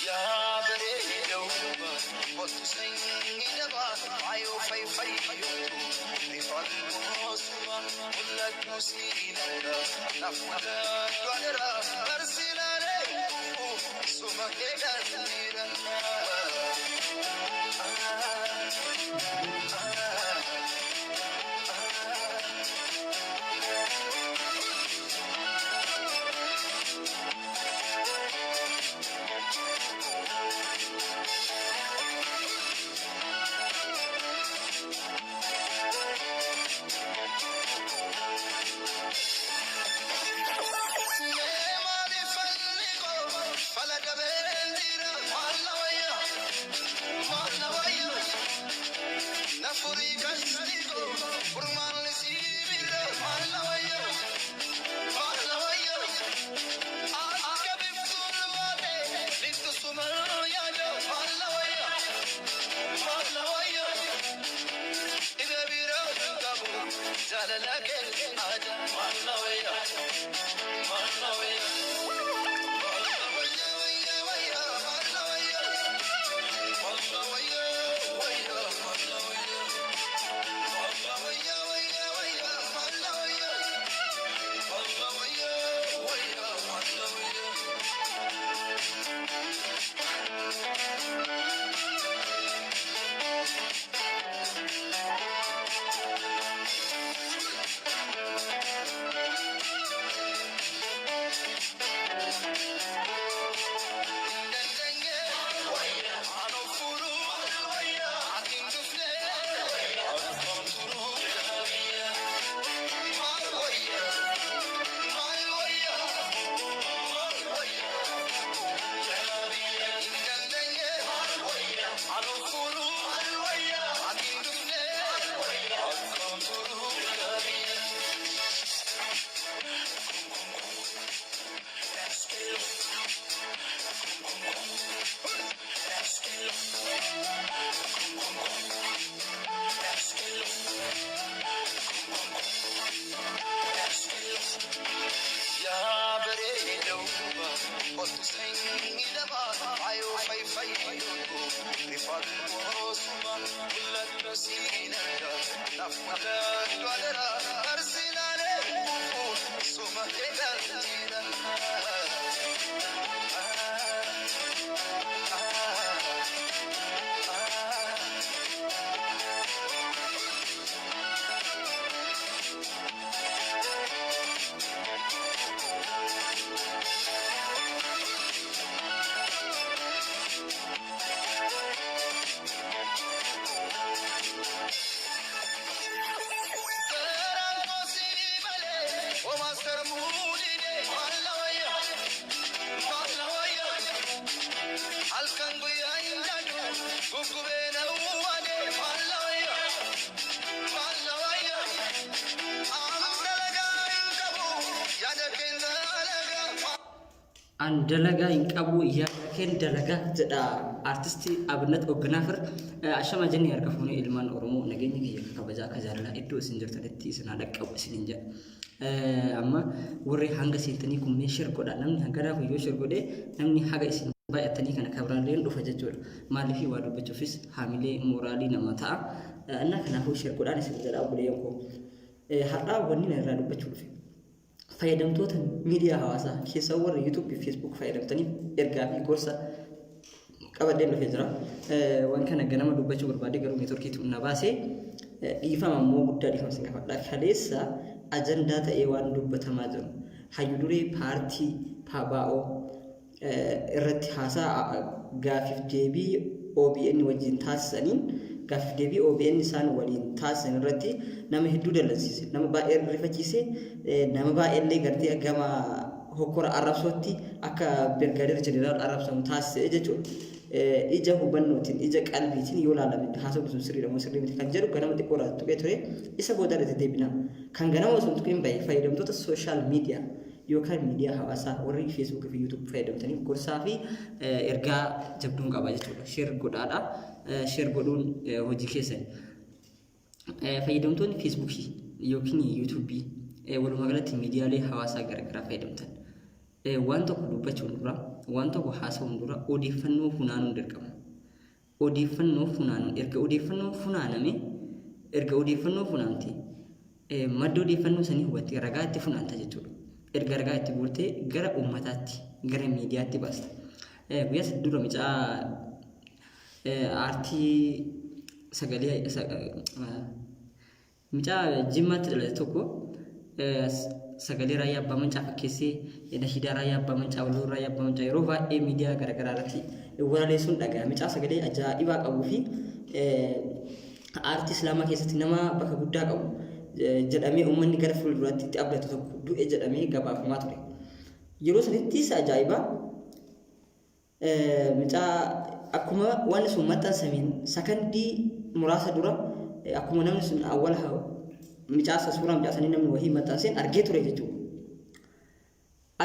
Yaa bareeda uuma kottu sanyii dabaa faayoo fay fayyootu rifadhu suma mul'adhu siinarra naaf mul'adhu adara barsiilaalee suma keedhaan jira. Yaa bareeda uuma kottu sanyii dabaa faayoo fay fayyootu rifadhu suma mul'adhu siinarra naaf mul'adhu adara barsiilaalee suma keedhaan jira. Halkan guyyaa hin jaadu guggubee na uwwaade maalla wayya maalla wayya an dalagaa hin qabu yaada keen dalagaa. An dalagaa hin qabu yaada keen dalagaa jedha artistii Abinat Ogganaafir. Ashama jennee harka fuunee ilmaan Oromoo nageenya kiyya akka kabajaa akka jaalalaa iddoo isin jirtanitti isin haa dhaqqabu isiniin jedha. Amma warri hanga seentanii kun mee share godha namni hanganaa kun yoo share godhe namni haga isin baay'attanii kana kabiraalleen dhufa jechuudha. Maaliif waa dubbachuufis haamilee mooraalii namaa ta'a. Innaa kanaafuu share godhaan isin jedha obboleeyyan koo. Har'aa wanni na irraa dubbachuu dhufe. Fayyadamtoota miidiyaa hawaasaa keessaa warra YouTube fi Facebook fayyadamtaniif ergaa fi gorsa qabadheen dhufee jira. Waan kana ganama dubbachuu barbaade garuu neetworkiitu na baase. Dhiifama immoo guddaa dhiifama isin gaafadha. Kaleessa ajandaa ta'ee waan dubbatamaa jiru. Hayyu duree paartii PBO irratti haasaa gaafiif deebii OBN wajjin taasisaniin gaafiif deebii OBN isaan waliin taasisan irratti nama hedduu dallansiise. Nama baay'ee rifachiise. Nama baay'ee illee gartee gama hokkora arrabsootti akka Birgaadeer Jeneraal arrabsamu taasise jechuudha. Ija hubannootiin, ija qalbiitiin yoo ilaalame haasofni sun sirriidha moo sirrii miti kan jedhu ganama xiqqoo irraa tuqee ture. Isa booda irratti deebina. Kan ganama osoo hin tuqin bahe fayyadamtoota sooshaal miidiyaa. yookaan miidiyaa hawaasaa warri Facebook fi YouTube fayyadamtaniif gorsaa fi ergaa jabduun qaba jechuudha. Share godhaadha. Share godhuun hojii keessani. Fayyadamtoonni Feesbuukii yookiin Yuutuubii walumaa galatti miidiyaalee hawaasaa garaagaraa fayyadamtan waan tokko dubbachuun dura waan tokko haasa'uun dura odeeffannoo funaanuun dirqama. Odeeffannoo funaanuun erga odeeffannoon funaaname erga odeeffannoo funaante madda odeeffannoo sanii hubattee ragaa itti funaanta jechuudha. Erga ragaa itti guurtee gara uummataatti gara miidiyaatti baasta. Guyyaa sadii dura mucaa aartii sagalee mucaa Jimmaatti dhalate tokko sagalee Raayyaa Abbaa Mancaa fakkeessee nashiidaa Raayyaa Abbaa Mancaa waloo Raayyaa Abbaa Mancaa yeroo baay'ee miidiyaa garaagaraa irratti walaleessuun dhagaya. Mucaa sagalee ajaa'ibaa qabuu fi aartii Islaamaa keessatti nama bakka guddaa qabu jedhamee uummanni gara fuulduraatti itti abdatu tokko du'e jedhamee gabaafamaa ture. Yeroo sanittis ajaa'ibaa Mucaa akkuma wanni sun maxxansameen sakandii muraasa dura akkuma namni sun awwala mucaa isa suuraa mucaa sanii namni wahii maxxanseen argee ture jechuudha.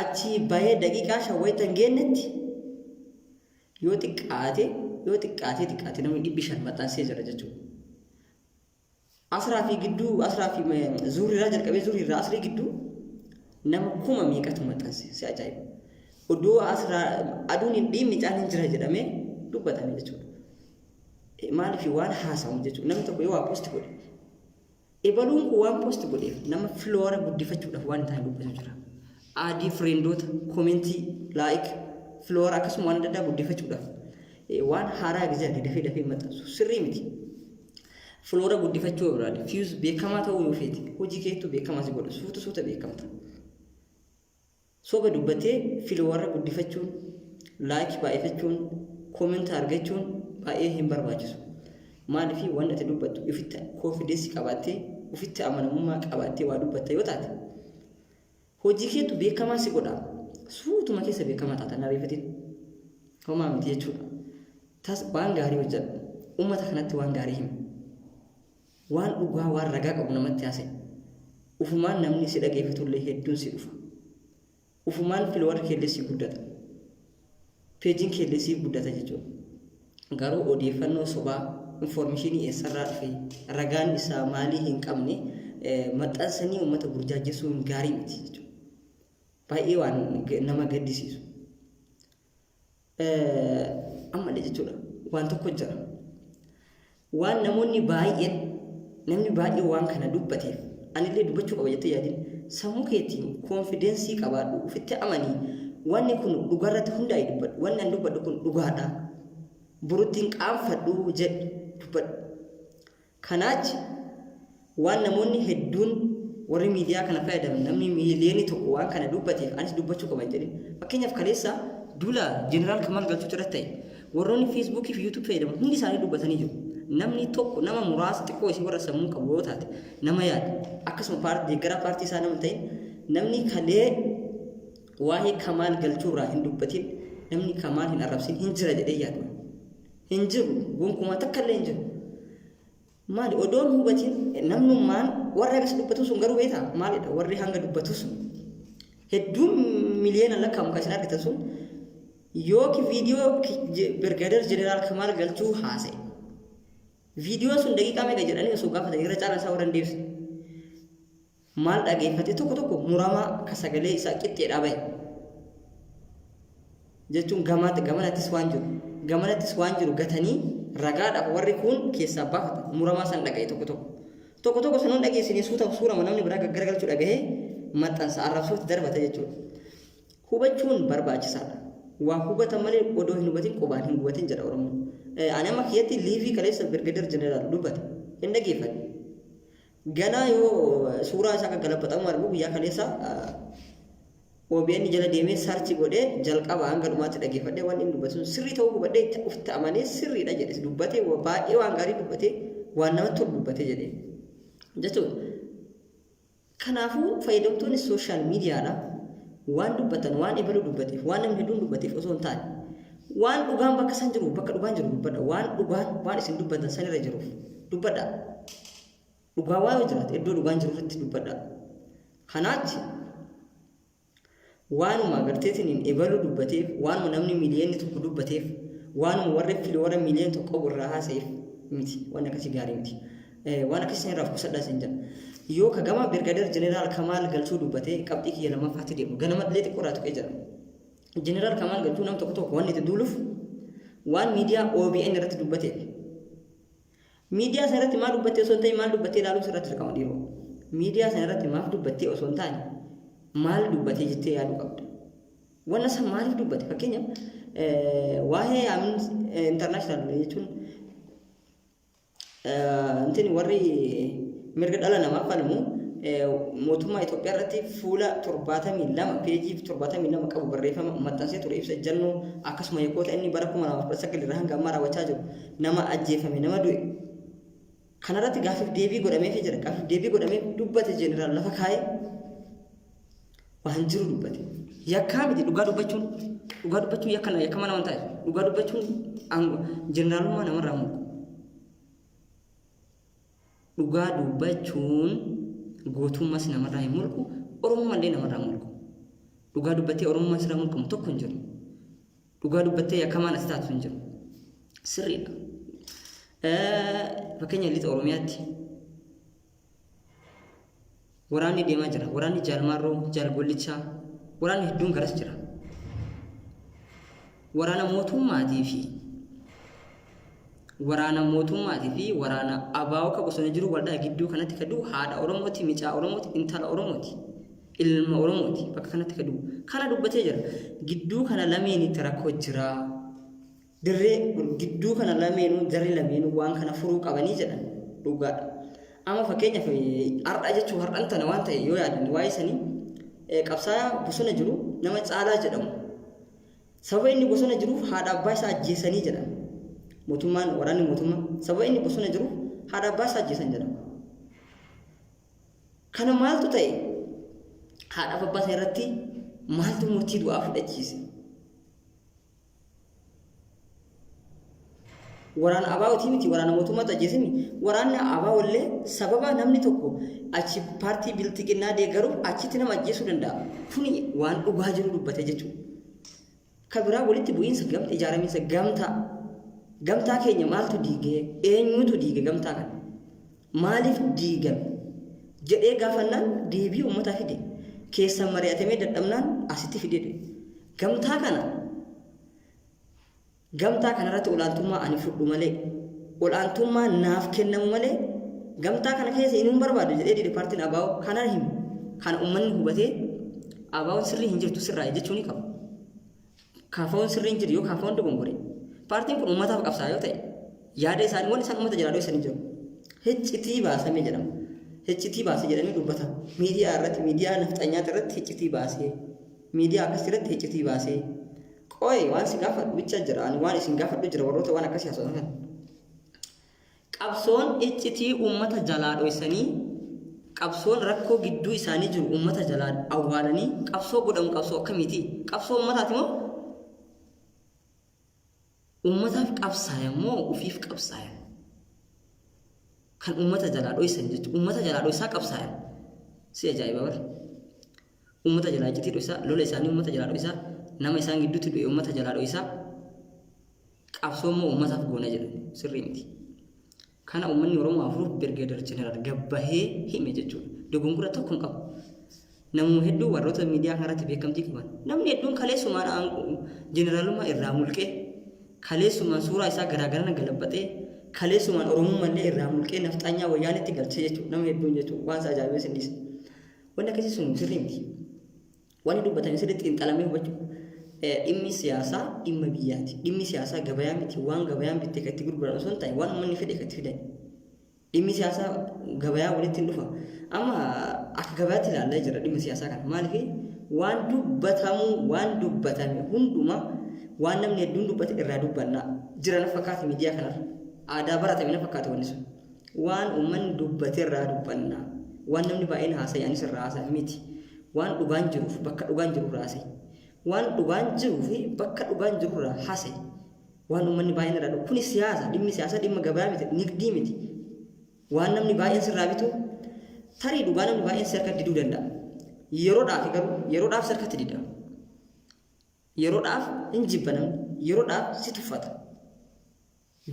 Achi bahee daqiiqaa 5 wayita hin geennetti yoo xiqqaate yoo xiqqaatee xiqqaate namni 500 maxxansee jira jechuudha. Asraa fi gidduu asraa fi zuhriirraa jalqabee zuhriirraa asrii gidduu nama kuma meeqatu maxxanse si ajaa'iba. Odoo asraa aduun hin dhiin micaan hin jira jedhamee dubbatame jechuudha. Maaliif waan haasawamu jechuudha. Namni tokko yoo waa post godhe ebaluun kun waan post godheef nama filoora guddifachuudhaaf waan hin taane dubbatu jira. Aadii fireendoota komentii laayik filoora akkasuma waan adda addaa guddifachuudhaaf waan haaraa gisee arge dafee dafee maxxansu sirrii miti. Filoora guddifachuu yoo barbaade, fuse beekamaa ta'uu yoo feete, hojii keettu beekamaa si godha. Suuta suuta beekamta. Soba dubbatee filoora guddifachuun, like baay'ifachuun, comment argachuun baay'ee hin barbaachisu. Maaliif wanni ati dubbattu ofitti confidence qabaattee, ofitti amanamummaa qabaattee waa dubbatta yoo taate, hojii keettu beekamaa si godha. Suutuma keessa beekamaa taata hin ariifatin. Homaa miti jechuudha. Tas waan gaarii hojjedhu. Ummata kanatti waan gaarii himi. Waan dhugaa waan ragaa qabu namatti haasa'i. Ufumaan namni si dhageeffatullee hedduun si dhufa. Ufumaan follower keellee si guddata. Peejiin keellee siif guddata jechuudha. Garuu odeeffannoo sobaa infoormishinii eessarraa dhufe ragaan isaa maalii hin qabne maxxansanii uummata burjaajessuun gaarii miti jechuudha. Baay'ee waan nama gaddisiisu. Ammallee jechuudha waan tokko jira. Waan namoonni baay'een namni baay'een waan kana dubbateef anillee dubbachuu qaba jettee yaadin sammuu keetiin koonfidensii qabaadhu ofitti amanii wanni kun dhugaarratti hundaa'e dubbadhu wanni an dubbadhu kun dhugaadha borutti hin qaanfadhu jedhi dubbadhu. Kanaachi waan namoonni hedduun warri miidiyaa kana fayyadaman namni miiliyoonii tokko waan kana dubbateef anis dubbachuu qaba hin jedhin. Fakkeenyaaf kaleessa duula Jeneraal Kamaal Galchuutu irratti ta'e warroonni Feesbuukii fi Yuutuub fayyadaman hundi isaanii dubbatanii jiru. Namni tokko nama muraasa xiqqoo isii warra sammuu qabu yoo taate nama yaadu akkasuma paartii deeggaraa paartii isaa nama hin ta'in namni kalee waa'ee Kamaal Galchuu irraa hin dubbatin namni Kamaal hin arrabsin hin jira jedhee yaadu. Hin jiru gonkumaa takka illee hin jiru. Maali odoon hubatiin namnummaan warri akkas dubbatu sun garuu beektaa maalidha warri hanga dubbatu sun hedduun miliyoona lakkaa'amu kan isin argitan sun yookiin viidiyoo Birgadeer Jeneraal Kamaal Galchuu haasa'e. Viidiyoon sun daqiiqaa meeqa jedhanii osoo gaafatan irra caalaan isaa warra hin deebisne. Maal dhageeffate tokko tokko muramaa ka sagalee isaa qixxeedhaa bahe. Jechuun gamanattis waan jiru gamanattis waan jiru gatanii ragaadhaaf warri kuun keessaa baafatan muramaa san dhaga'e tokko tokko. Tokko tokko sanuun dhageessine suuta suurama namni biraa gaggaragalchuu dhagahee maxxansa arrabsootti darbata jechuudha. Hubachuun barbaachisaadha. Waa hubatan malee odoo hin hubatin qubaan hin gubatin jedha Oromoon. Ani amma kiyyatti liivii kaleessa Birgadeer Jeneraal dubbate hin dhageeffadhe. Ganaa yoo suuraa isaa gaggalabaxamu argu guyyaa kaleessa OBN jala deemee sarchi godhee jalqaba hanga dhumaatti dhageeffadhee waan inni dubbatu sun sirrii ta'uu hubadhee itti ofitti amanee sirriidha jedhe dubbatee baay'ee waan gaarii dubbatee waan namatti tolu dubbatee jedhee jechuudha. Kanaafuu fayyadamtoonni sooshaal miidiyaadha waan dubbatan waan ebaluu dubbateef waan namni hedduun dubbateef osoo hin taane waan dhugaan bakka san jiru bakka dhugaan jiru dubbadha waan dhugaan waan isin dubbatan sanirra jiruuf dubbadha. Dhugaa waa yoo jiraate iddoo dhugaan jiru irratti dubbadha. Kanaachi Waanuma agarteetiin ebaluu dubbateef, waanuma namni miiliyoonni tokko dubbateef, waanuma warri follower miiliyoona tokko qabu irraa haasa'eef miti. Waan akkasii gaarii miti. Waan akkasii irraa of qusadhaa isin jedha. Yoo ka gama Birgadeer Jeneraal Kamaal Galchuu dubbatee, qabxii kiyya lammaffaatti deemu. Ganama illee xiqqoo irraa tuqee jira. Jeneraal Kamaal Galchuu nam tokko tokko wanni itti duuluuf waan miidiyaa OBN irratti dubbateef. Miidiyaa sana irratti maal dubbattee osoo hin ta'in, maal dubbattee ilaaluun sirratti dirqama, dhiiroo. Miidiyaa sana irratti maaf dubbattee osoo hin taane, maal dubbatee jettee yaaduu qabda. Wanna san maaliif dubbate? Fakkeenyaaf, waa'ee Amnesty International jechuun intin warri mirga dhala namaa falmu mootummaa Itoophiyaa irratti fuula 72, peejii 72 qabu barreeffama maxxansee ture, ibsa ejjannoo, akkasuma yakkoota inni bara 2019 irraa hanga ammaa raawwachaa jiru, nama ajjeefame, nama du'e kanarratti gaaffiif deebii godhameefii jira. Gaaffiif deebii godhameef dubbate. Jeneraal lafa kaa'ee waan jiru dubbate. Yakkaa miti dhugaa dubbachuun. Dhugaa dubbachuun yakka yakkama nama taasisu. Dhugaa dubbachuun jeneraalummaa namarraa mulqu. Dhugaa dubbachuun gootummas namarraa hin mulqu, Oromummaa illee namarraa mulqu. Dhugaa dubbattee Oromummaan sirraa mulqamu tokko hin jiru. Dhugaa dubbattee yakkamaan as taatu hin jiru. Sirriidha. Fakkeenya, lixa Oromiyaatti waraanni deemaa jira. Waraanni Jaalmaarroo, Jaalgollichaa, waraanni hedduun garas jira. Waraana mootummaatii fi waraana ABO ka bosona jiru waldhaa gidduu kanatti ka du'u haadha Oromooti, micaa Oromooti, intala Oromooti, ilma Oromooti bakka kanatti ka du'u. Kana dubbatee jira. Gidduu kana lameenitti rakkoo jira. Dirree gidduu kana lameenuu, jarri lameenuu waan kana furuu qabanii jedhan, dhugaadha. Amma fakkeenyaaf har'a jechuun har'an tana waan ta'e yoo yaadanne, waa'ee sanii qabsaa'aa bosona jiru nama Caalaa jedhamu. Sababa inni bosona jiruuf haadha abbaa isaa ajjeesanii jedhan. Mootummaan, waraanni mootummaa sababa inni bosona jiruuf haadha abbaa isaa ajjeesan jedhan. Kana maaltu ta'e? Haadha abbaa isaa irratti maaltu murtii du'aa fudhachiise? Waraana ABO'tii miti, waraana mootummaatu ajjeesemi. Waraanni ABO illee sababa namni tokko achi paartii Bilxiginnaa deeggaruuf achitti nama ajjeesuu danda'a. Kuni waan dhugaa jiru dubbate jechuudha. Ka biraa, walitti bu'iinsa gamta ijaaramiinsa gamtaa. Gamtaa keenya maaltu diigee? Eenyutu diige gamtaa kana? Maaliif diigame? Jedhee gaafannaan deebii uummataa fide. Keessan mari'atamee dadhabnaan asitti fide. Gamtaa kana, gamtaa kanarratti olaantummaa ani fudhu malee, olaantummaa naaf kennamu malee, gamtaa kana keessa inni hin barbaadu jedhee dide paartiin ABO. Kana himu. Kana uummanni hubatee ABO'n sirrii hin jirtu, sirraa jechuu ni qaba. KFO'n sirrii hin jiru yoo KFO'n dogongore, paartiin kun uummataaf qabsaa yoo ta'e, yaada isaanii waan isaan uummata jalaa dhoksanii jiru. Hiccitii baasame jedhama. Hiccitii baase jedhanii dubbata. Miidiyaa irratti, miidiyaa nafxanyaata irratti hiccitii baasee, miidiyaa akkasii irratti hiccitii baasee. Qoy, waan si gaafadhu bicha jira. Ani waan isin gaafadhu jira, warroota waan akkasii haasa'an kana. Qabsoon iccitii uummata jalaa dhoysanii, qabsoon rakkoo gidduu isaanii jiru uummata jalaa awwaalanii qabsoo godhamu qabsoo akkamiiti? Qabsoo uummataati moo? Uummataaf qabsaayan moo ufiif qabsaayan? Kan uummata jalaa dhoysan jechuudha. Uummata jalaa dhoysaa qabsaayan. Si ajaa'iba bara. Uummata jalaa iccitii dhoysaa, lola isaanii uummata jalaa dhoysaa, nama isaan gidduutti du'e uummata jalaa dhoysaa, qabsoo immoo uummataaf goona jedhu, sirrii miti. Kana uummanni Oromoo afuruuf Birgeedar Jeneraal gabbahee hime jechuudha. Dogongora tokko hin qabu. Namuma hedduu warroota miidiyaa kanarratti beekamtii qaban. Namni hedduun kaleessumaan jeneraalummaa irraa mulqee, kaleessumaan suuraa isaa garaagarana galabbaxee, kaleessumaan Oromummaa illee irraa mulqee nafxanyaa wayyaanitti galchee jechuudha. Nama hedduun jechuudha. Waan isa ajaa'ibee sin dhiise. Wanni akkasii sun sirrii miti. Wanni dubbatame sirriitti xiinxalamee hubachuu. Dhimmi siyaasaa dhimma biyyaati. Dhimmi siyaasaa gabayaa miti. Waan gabayaan bitte kan itti gurguran osoo hin taane, waan uummanni fedhe kan itti fidan. Dhimmi siyaasaa gabayaa walitti hin dhufa. Amma akka gabayaatti ilaallee jira dhimma siyaasaa kana. Maaliif? Waan dubbatamu, waan dubbatame hundumaa, waan namni hedduun dubbate irraa dubbannaa. Jira na fakkaate miidiyaa kanarra. Aadaa baratame na fakkaate wanni sun. Waan uummanni dubbate irraa dubbannaa. Waan namni baay'een haasa'e anis irraa haasa'e miti. Waan dhugaan jiruuf bakka dhugaan jiru irraa haasa'e. Waan dhugaan jiruu fi bakka dhugaan jiru irraa haasa'e. Waan uummanni baay'een irraa dhugu. Kuni siyaasa. Dhimmi siyaasaa dhimma gabaa miti. Nigdii miti. Waan namni baay'een sirraa bitu, tarii dhugaa namni baay'een si harkatti diduu danda'a. Yeroodhaaf garuu, yeroodhaaf si harkatti dida. Yeroodhaaf hin jibba namni, yeroodhaaf si tuffata.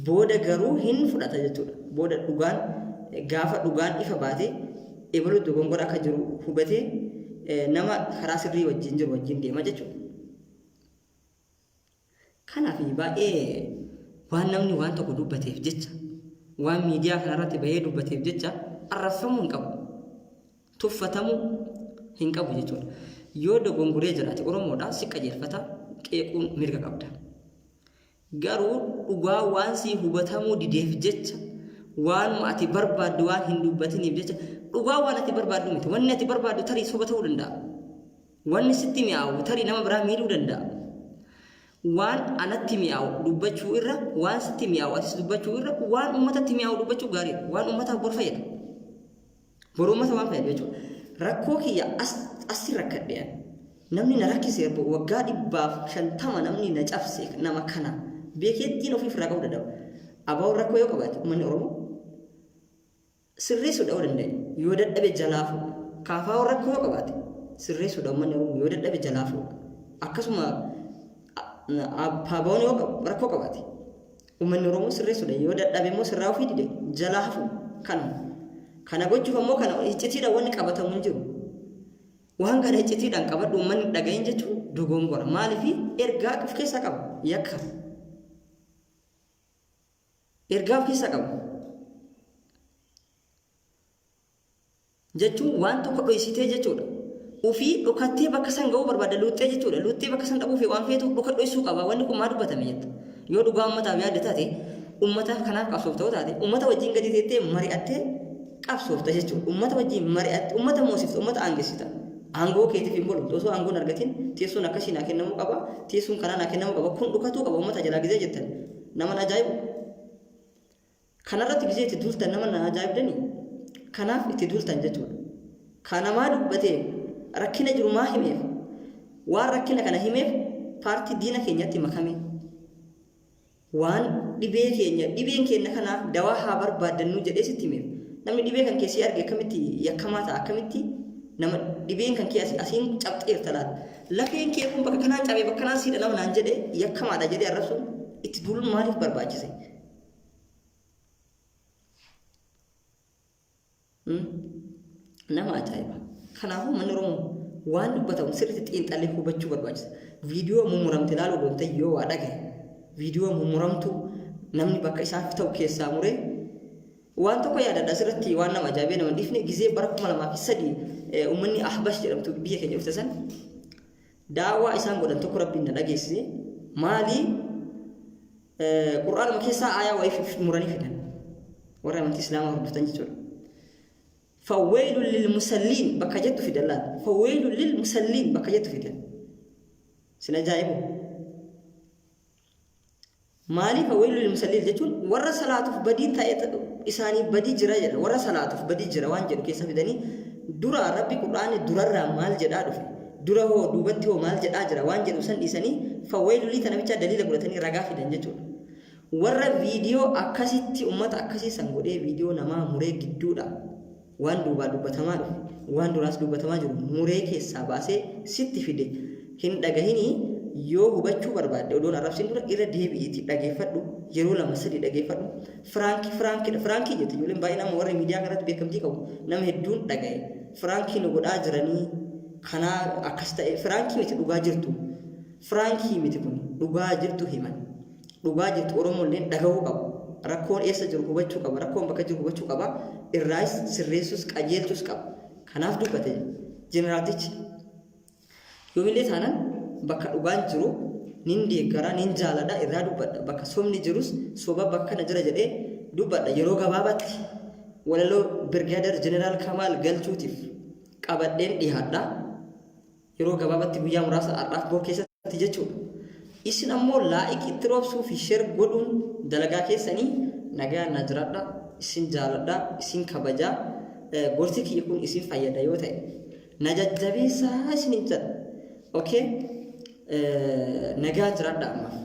Booda garuu hin fudhata jechuudha. Booda dhugaan gaafa dhugaan ifa baate ebalu dogongora akka jiru hubatee nama karaa sirrii wajjin jiru wajjin deema jechuudha. Kanaaf baay'ee waan namni waan tokko dubbateef jecha waan miidiyaa kanarratti bahee dubbateef jecha arrabsamuu hin qabu. Tuffatamuu hin qabu jechuudha. Yoo dogongoree jiraate Oromoodha si qajeelfata qeequun mirga qabda. Garuu dhugaa waan sii hubatamuu dideef jecha waanuma ati barbaaddu waan hin dubbatiniif jecha dhugaa waan ati barbaaddu miti. Wanni ati barbaaddu tarii soba ta'uu danda'a. Wanni sitti mi'aawu tarii nama biraa miidhuu danda'a. Waan anatti mi'aawu dubbachuu irra waan sitti mi'aawu atis dubbachuu irra waan uummatatti mi'aawu dubbachuu gaariidha. Waan uummataaf bor fayyada. Bor uummata waan fayyadu jechuudha. Rakkoo kiyya as assi rakkadhe ani. Namni na rakkise waggaa 150 namni na cabse nama kana beekeettiin ofiif irraa qabuu dadhaba. Abaa'oon rakkoo yoo qabaate uummanni Oromoo sirreessuu dha'uu danda'e. Yoo dadhabe jalaa fuudha. Kaafaa'oon rakkoo yoo qabaate sirreessuudha uummanni Oromoo yoo dadhabe jalaa fuudha. Akkasuma Paabaa'oon yoo rakkoo qabaate uummanni Oromoo sirreessuudha. Yoo dadhabe immoo sirraa ofii dide jalaa hafu kanuma. Kana gochuuf ammoo kana iccitiidhaan wanni qabatamu hin jiru. Waan kana iccitiidhaan qabadhu uummanni dhagahin jechuun dogongora. Maaliif ergaa of keessaa qaba yakka. Ergaa of keessaa qaba. Jechuun waan tokko dhoysitee jechuudha. Ufii dhokattee bakka san ga'uu barbaadda luuxxee jechuudha. Luuxxee bakka san dhabuuf waan feetu dhoka dhoysuu qaba. Wanni kun maa dubbatame jetta. Yoo dhugaa ummataaf yaadde taate ummataaf kanaaf qabsoofta yoo taate ummata wajjin gadi teettee mari'attee qabsoofta jechuudha. Ummata wajjin mari'atte ummata moosifta ummata aangessita. Aangoo keetiif hin bolomtu. Osoo aangoo hin argatin teessoon akkasii naa kennamuu qaba. Teessoon kanaa naa kennamuu qaba. Kun dhokatuu qaba ummata jalaa gizee jettan. Naman ajaa'ibu. Kanarratti gizee itti duultan nama na ajaa'ibdanii? Kanaaf itti duultan jechuudha. Ka namaa dubbatee rakkina jiru maa himeef? Waan rakkina kana himeef paartii diina keenyatti makame. Waan dhibee keenya dhibeen keenya kana dawaa haa barbaaddannuu jedhee sitti himeef. Namni dhibee kan kee si arge akkamitti yakkamaa ta'a akkamitti nama dhibeen kan kee asiin cabxeerta laata. Lafeen kee kun bakka kanaan cabee bakka kanaan siidha nama naan jedhe yakkamaadha jedhee arrabsuun itti duuluun maaliif barbaachise? Nama ajaa'iba. Kanaafuu manni Oromoo waan dubbatamu sirriitti xiinxallee hubachuu barbaachisa. Viidiyoo mummuramte ilaaluu odoo hin ta'in yoo waa dhagahe viidiyoo mummuramtuu namni bakka isaaf ta'u keessaa muree waan tokko yaadadha asirratti waan nama ajaa'ibee nama hin dhiifne gizee bara 2003 uummanni Ahbash jedhamtu biyya keenya dhufte san daawwaa isaan godhan tokko rabbiin na dhageessise maalii Qur'aanuma keessaa aayaa wayii muranii fidan. Warri amantii Islaamaa hordoftan jechuudha. Faweelun lil musalliin bakka jettu fidan laata. Faweelun lil musalliin bakka jettu fidan. Sin ajaa'ibu. Maaliif faweelun lil musalliin jechuun warra salaatuuf badii ta'e isaanii badii jira jedha. Warra salaatuuf badii jira waan jedhu keessa fidanii dura rabbi qur'aanni durarraa maal jedhaa dhufe. Dura hoo duubatti hoo maal jedhaa jira waan jedhu san dhiisanii faweeylulii tana bichaa daliila godhatanii ragaa fidan jechuudha. Warra viidiyoo akkasitti ummata akkasii san godhee viidiyoo namaa muree gidduudha waan duubaa dubbatamaa dhufe waan duraas dubbatamaa jiru muree keessaa baasee sitti fide hin dhagahinii yoo hubachuu barbaadde odoon arrabsin dura irra deebi'iitii dhageeffadhu yeroo lama sadii dhageeffadhu firaankii firaankidha firaankii jetti ijoolleen baay'een amma warri miidiyaa kanarratti beekamtii qabu nama hedduun dhagaye firaankii nu godhaa jiranii kanaa akkas ta'e firaankii miti dhugaa jirtu firaankii miti kun dhugaa jirtu himan dhugaa jirtu Oromoolleen dhagahuu qabu rakkoon eessa jiru hubachuu qaba rakkoon bakka jiru hubachuu qaba irraayis sirreessuus qajeelchuus qaba kanaaf dubbate jeneraaltichi yoomillee taanan bakka dhugaan jiru nin deeggara nin jaaladha irraa dubbadha bakka sobni jirus soba bakka kana jira jedhee dubbadha yeroo gabaabaatti walaloo birgaader jeneraal Kamaal Galchuutiif qabadheen dhihaadha. Yeroo gabaabatti guyyaa muraasa har'aaf bor keessatti jechuudha. Isin ammoo laa'ik itti roobsuu fi share godhuun dalagaa keessanii nagaan naa jiraadha. Isin jaaladha, isin kabajaa. Gorsi kiyya kun isin fayyada yoo ta'e na jajjabeessaa isinin jedha. Okay? Nagaan jiraadha ammaaf.